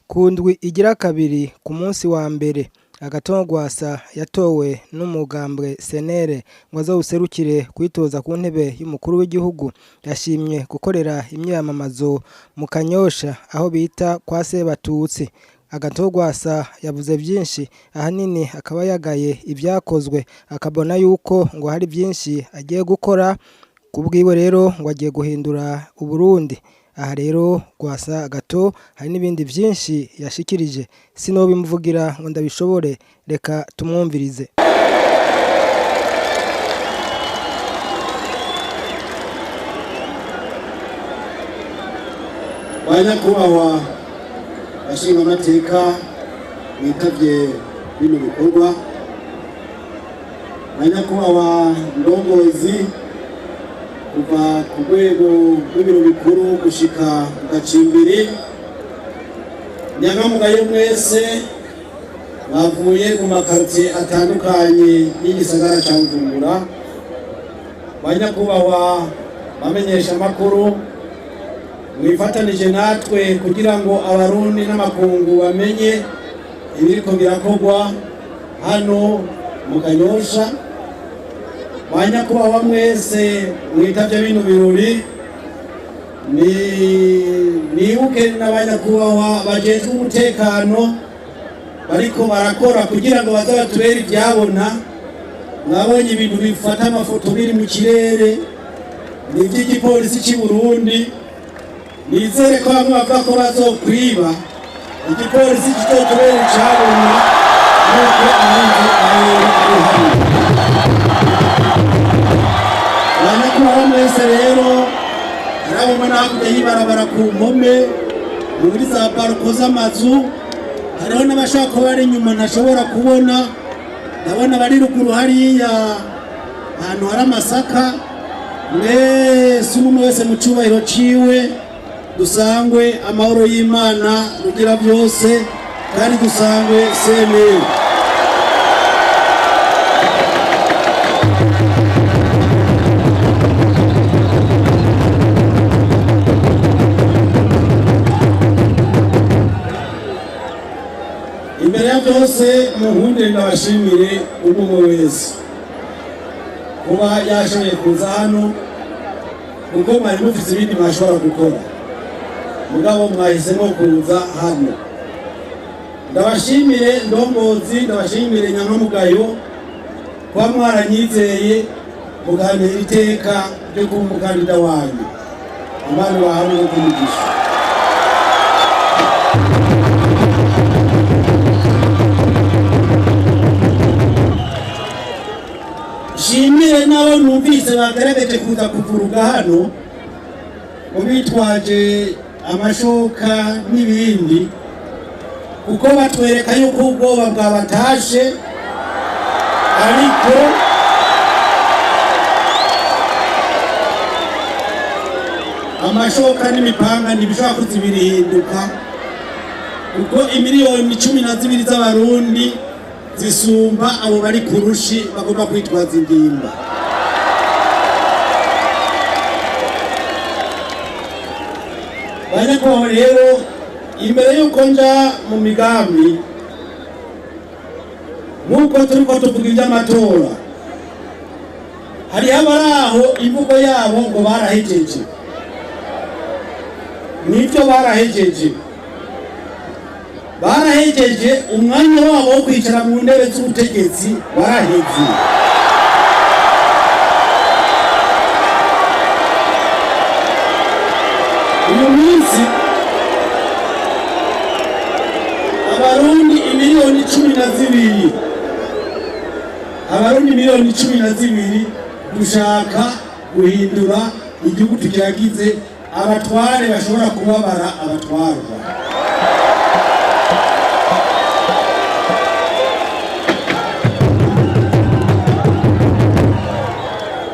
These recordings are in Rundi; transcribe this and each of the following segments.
Ku ndwi igira kabiri ku munsi wa mbere, Agathon Rwasa yatowe n'umugambwe CNL ngo azowuserukire kwitoza ku ntebe y'umukuru w'igihugu, yashimye gukorera imyiyamamazo mu Kanyosha aho bita kwa Sebatutsi. Agathon Rwasa yavuze vyinshi, ahanini akaba yagaye ivyakozwe, akabona yuko ngo hari vyinshi agiye gukora, kubwiwe rero ngo agiye guhindura Uburundi. Aha rero Rwasa Agathon hari n'ibindi vyinshi yashikirije, sinobimuvugira ngo ndabishobore, reka tumwumvirize. Ba nyakubahwa bashingamateka bitavye bino bikorwa, ba nyakubahwa ndongozi kuva ku rwego rw'ibiro bikuru gushika ku gacimbiri, nyankamugayo mwese bavuye mu makartie atandukanye y'igisagara ca Bujumbura, ba nyakubahwa bamenyesha amakuru mwifatanije natwe kugira ngo abarundi n'amakungu bamenye ibiriko birakorwa hano mu Kanyosha, ba nyakubahwa mwese mwitavye bino birori, nibuke n'abanyakubahwa bajejwe umutekano bariko barakora kugira ngo baze batubere ivyabona. Mwabonye ibintu bifata amafoto biri mu kirere, ni ivy'igipolisi c'i Burundi. Nizere ko bamwe bavuga ko bazokwiba, igipolisi kizotubera icabona nk'uko ahandi ari hano. Banyakubahwa mwese rero, hari abo mbona hakurya y'ibarabara ku mpome muri za barko z'amazu, hariho n'abashobora kuba bari inyuma ntashobora kubona, ndabona bari ruguru hariya ahantu hari amasaka. Mwese umwe wese mu cubahiro ciwe, dusangwe amahoro y'Imana rugira byose, kandi dusangwe CNL. Imbere ya byose munkundire ndabashimire umwe wese kuba yashoboye kuza hano, kuko mwari mufise ibindi mwashobora gukora, mugabo mwahisemo kuza hano. Ndabashimire ndongozi, ndabashimire nyankamugayo kuba mwaranyizeye mukantera iteka ryo kuba umukandida wanyu. Imana ibahe umugisha. Nshimire n'abo numvise bagerageje kuza kuvuruga hano ngo bitwaje amashoka n'ibindi, kuko batwereka yuko ubwoba bwabatashe, ariko amashoka n'imipanga ntibishobora kuzibirihinduka, kuko imiliyoni 12 z'abarundi zisumba abo bari ku rushi bagomba kwitwaza ingimba. Banyakubahwa rero, imbere y'uko nja mu migambi, nk'uko turiko tuvuga ivy'amatora, hariho abari aho imvugo yabo ngo barahejeje. Nivyo, barahejeje, barahejeje, umwanya wabo wo kwicara mu ntebe z'ubutegetsi waraheze. Uyu munsi abarundi imiliyoni 12, abarundi miliyoni 12 dushaka guhindura igihugu, tukiragize abatware bashobora kubabara abatwarwa.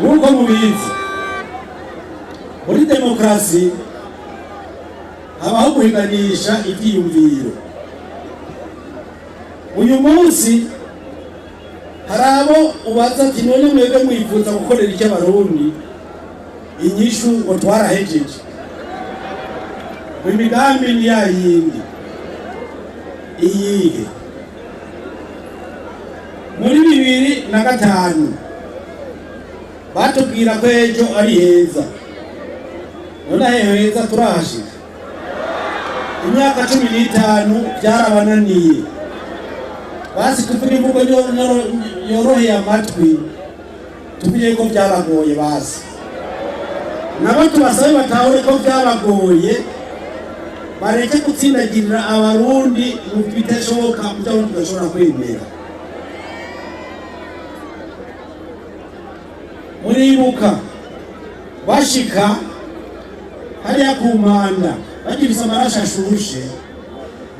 Nk'uko mubizi, muri demokarasi habaho guhiganisha ivyiyumviro. Uyu munsi hari abo ubaza ati: "None mwebwe mwifuza gukorera iki abarundi?" Inyishu ngo: "Twarahejeje, imigambi ni ya yindi." Iyihe? Muri 2005 batubwira ko ejo ari heza. None aheho heza turahashika? Imyaka 15 byarabananiye. Basi tuvuge imvugo yoroheye amatwi, tuvuge ko byabagoye. Basi nabo tubasabe batahure ko byabagoye, bareke gutsindagirira Abarundi mu bidashoboka, mu byo tudashobora kwemera. Muribuka bashika hariya ku mpanda bagifise amaraso ashushe,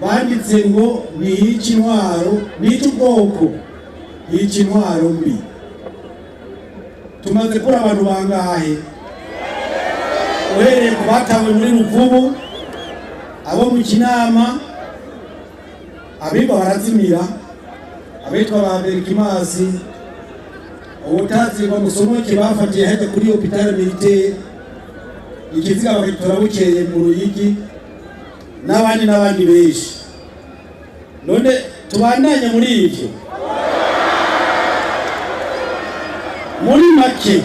banditse ngo niyica intwaro, niyica ubwoko, yica intwaro mbi. Tumaze kuri abantu bangahe, uhereye ku batawe muri Ruvubu, abo mu Kinama, abitwa barazimira, abitwa ba Berikimasi, ubutazirwa musomoke bafatiye hajya kuri hôpital militaire, ikiziga bakagitora bukeye mu Ruyigi, n'abandi n'abandi benshi. None tubandanye muri ivyo? Muri make,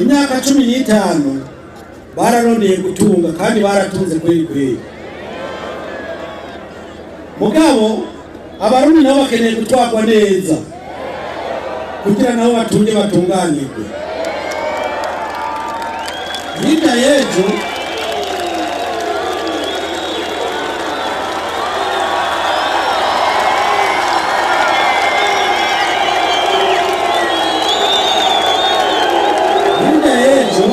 imyaka 15 bararondeye gutunga, kandi baratunze kweri kweri. Mugabo Abarundi nabo bakeneye gutwarwa neza kugira nabo batunge, batunganirwe. Hirya y'ejo hirya y'ejo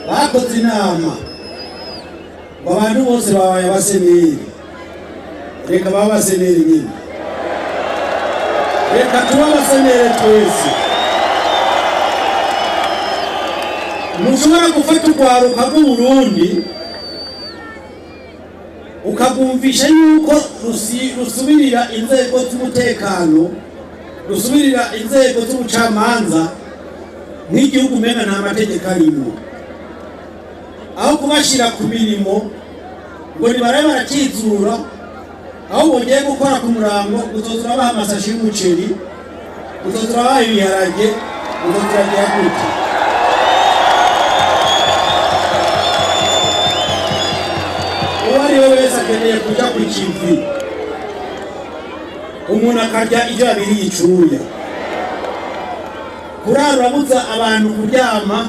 bakoze inama ngo abantu bose babaye abaseneri. Reka babe abaseneri nyine, reka tube abaseneri twese. Ntushobora gufata urwaruka rw'Uburundi ukagumvisha yuko rusubirira inzego z'umutekano, rusubirira inzego z'ubucamanza, nk'igihugu umenga nta mategeko arimo. Aho kubashyira ku mirimo ngo nibarabe barakizura, aho bongeye gukora ku murango, uzoza urabaha amasashi y'umuceri, uzoza urabaha ibiharage, uzoza uragira gutya. Uwo ari we wese akeneye kujya ku kivi, umuntu akarya ibyo yabiriye icuya. Kurara urabuza abantu kuryama,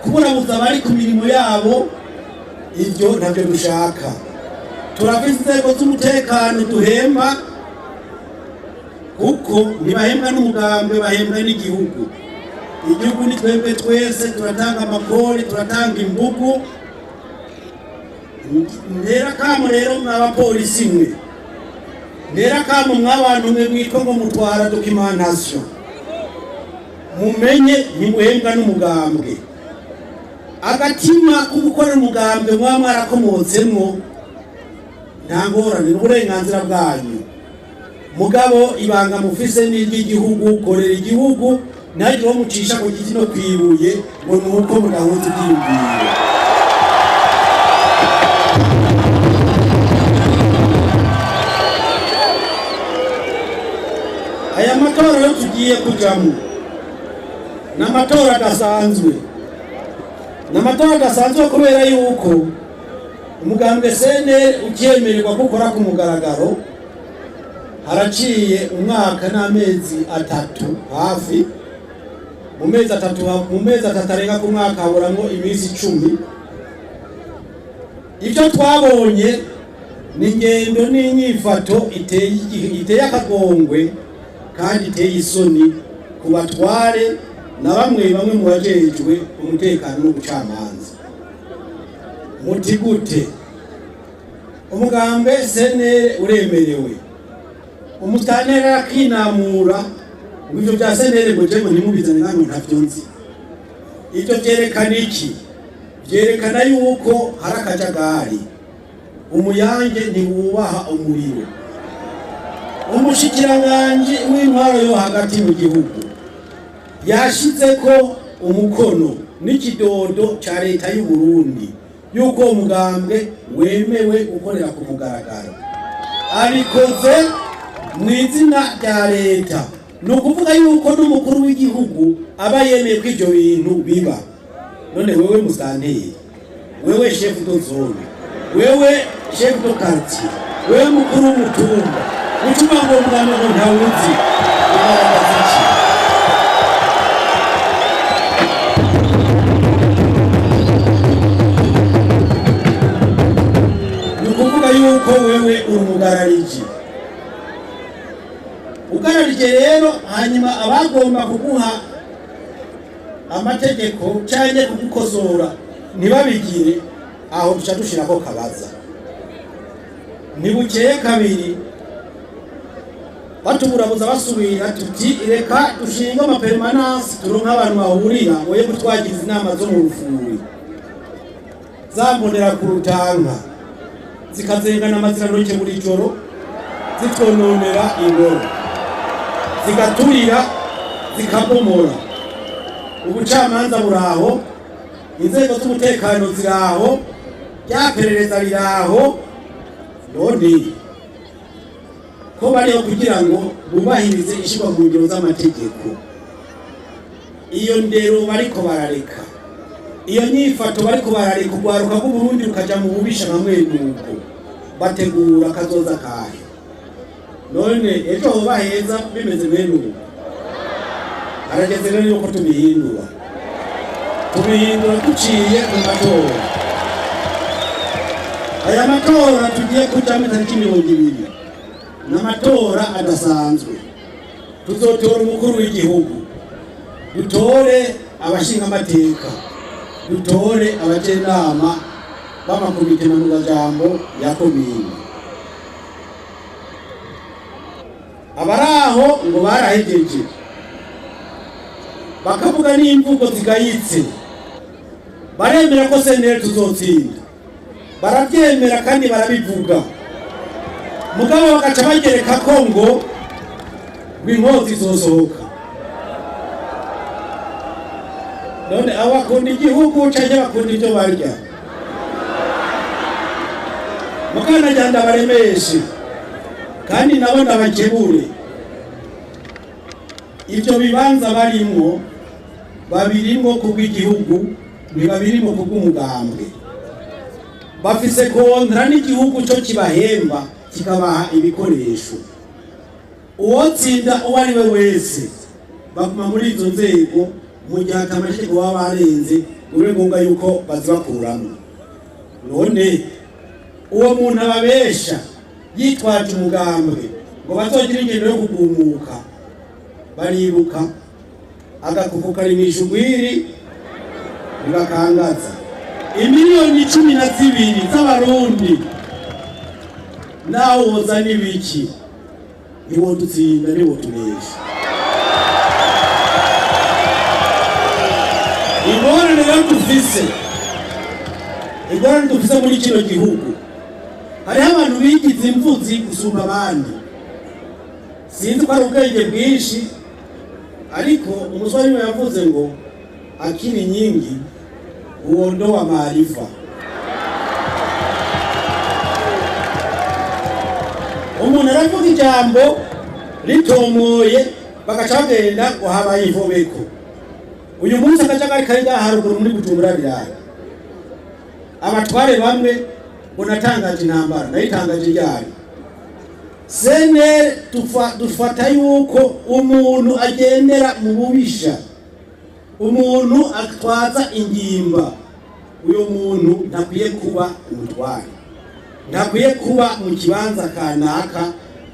kuburabuza abari ku mirimo yabo, ibyo ntabyo dushaka. Turafite inzego z'umutekano duhemba, kuko ntibahembwa n'umugambwe, bahembwa n'igihugu. Igihugu ni twebwe twese, turatanga amakori, turatanga imbugu. Ntera kamo rero mw'abapolisi mwe, ntera kamo mw'abantu mwe mwitwa ngo mutwara documentation, mumenye ntimuhembwa n'umugambwe. Agatima ko gukora umugambwe mwaba mwarakomotsemwo, nta ngorane, n'uburenganzira bwanyu. Mugabo ibanga mufise n'iry'igihugu. Korera igihugu, ntihagire uwo mucisha ku giti no kwibuye ngo ni uko mudahuza ibyiyumviro. Aya matora yo tugiye kujamo ni amatora adasanzwe, ni amatora adasanzwe kubera yuko umugambwe CNL ucyemererwa gukora ku mugaragaro haraciye umwaka n'amezi 3 hafi. Mu mezi atatu, mu mezi atatu arenga ku mwaka haburamwo iminsi 10. Ibyo twabonye ni ingendo n'inyifato iteye akagongwe kandi iteye isoni ku batware na bamwe bamwe mu bajejwe umutekano n'ubucamanza. Muti gute? Umugambe CNL uremerewe, umutanera akinamura ngo ivyo bya CNL ngo jewe ntimubizane namwe ntavyo nzi. Ivyo vyerekana iki? Vyerekana yuko hari akajagari. Umuyange ntiwubaha umuriro. Umushikiranganji w'intwaro yo hagati mu gihugu yashize ko umukono n'ikidodo ca leta y'u Burundi. Yuko uwo mugambwe wemewe gukorera ku mugaragaro, abikoze mu izina rya leta. Ni ukuvuga yuko n'umukuru w'igihugu aba yemeye ko ibyo bintu biba. None wewe musitanteri, wewe chef de zone, wewe chef de quartier, wewe mukuru w'umutumba, utuma ngo umwana ngo ntawuzi, ugaragaza iki? Ni ukuvuga yuko wewe uri umugarariji. Ugararije rero, hanyuma abagomba kuguha amategeko cyangwa kugukosora ntibabigire, aho duca dushirako kabaza. Ntibukeye kabiri batuburabuza, basubira tuti: "Reka dushinge ama permanences, turonke abantu bahurira, boye kutwagiza inama zo mu rufuri." Zambonera ku rutanka zikazengana amazirantoke buri joro, zitwononera ingoro, zigaturira, zikabomora. Ubucamanza buraho, inzego z'umutekano ziraho, ryaperereza riraho. None ko bariho kugira ngo bubahirize ishyirwa mu ngiro z'amategeko, iyo ndero bariko barareka, iyo nyifato bariko barareka urwaruka rw'Uburundi rukaja mu bubisha nka mwenuko, bategura kazoza kahe? None ejo hoba heza bimeze mwene ubu? Harageze rero yuko tubihindura, tubihindura duciye mu matora. Aya matora tugiye kujamo itariki 20 ni amatora adasanzwe. Tuzotora umukuru w'igihugu, dutore abashingamateka, dutore abajenama b'amakomite mpanuzwajambo ya komine. Abari aho ngo barahegeje, bakavuga n'imvugo zigayitse, baremera ko CNL tuzotsinda, barabyemera kandi barabivuga, mugabo bagaca bagereka ko ngo inkozi izosohoka. None abo bakunda igihugu canke bakunda ibyo barya? Mukanajyanda baremeshe kandi nabo ndabakebure. Ibyo bibanza barimwo, babirimwo kubw'igihugu, ntibabirimwo kubw'umugambwe. Bafise contrat n'igihugu cyo kibahemba, kikabaha ibikoresho. Uwotsinda uwo ari we wese, baguma muri izo nzego mu gihe ata amategeko baba barenze bibe ngombwa yuko bazibakuramo. None uwo muntu ababesha yitwaje umugambwe ngo bazogire ingendo yo kugumuka, baribuka agakuku karimisha ugwiri, ntibakangaza imiliyoni 12 z'Abarundi. Nawe woza n'ibiki, ntiwodutsinda, ntiwotunesha. Ingorane rero dufise, ingorane dufise muri kino gihugu, hariho abantu bigize imvuzi gusumba abandi. Sinzi ko ari ubwenge bwinshi, ariko umusore we yavuze ngo akili nyingi huondoa maarifa. Umuntu aravuga ijambo ritomoye, bagaca bagenda ngo habaye ivobeko. Uyu munsi akajagari kari ngaha haruguru muri Bujumbura birara, abatware bamwe ngo natangaje intambara. Nayitangaje ryari? CNL dufata yuko umuntu agendera mu bubisha, umuntu atwaza ingimba, uyu muntu ntakwiye kuba umutware, ntakwiye kuba mu kibanza kanaka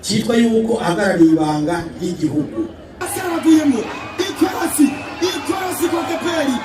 cyitwa yuko ahagarariye ibanga ry'igihugu. Arsenal baguyemo ikorosi, ikorosi kwa Kaperi.